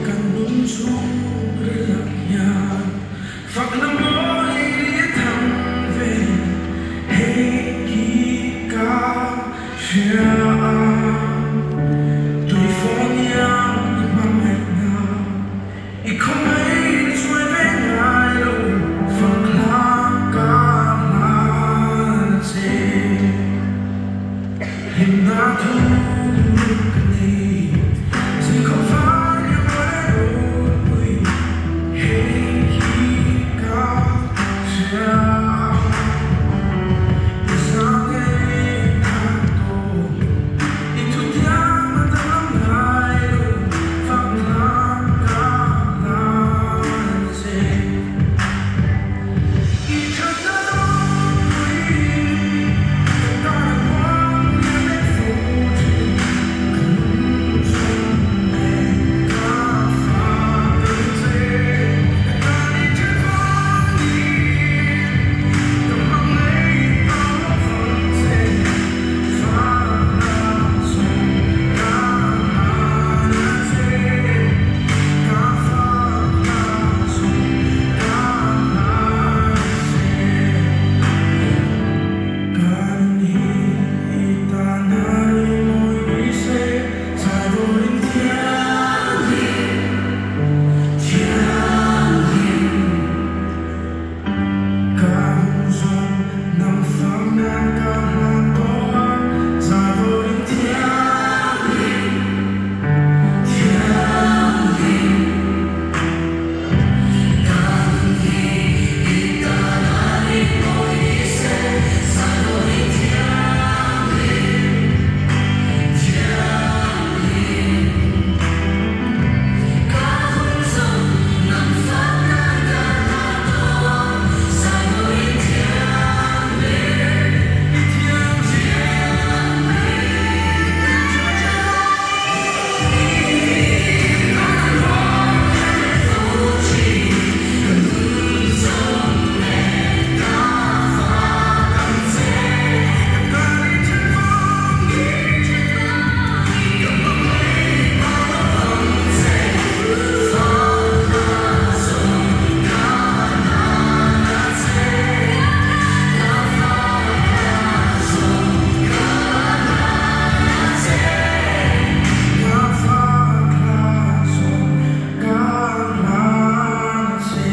Kan nun chhungril ah hian fak la mawi ri a thang ve, hei hi ka hria a, tuifawn iang i hmangaihna i khawmei na chuai ve ngai lo, fak la ka hlan a che. Hlimna thu.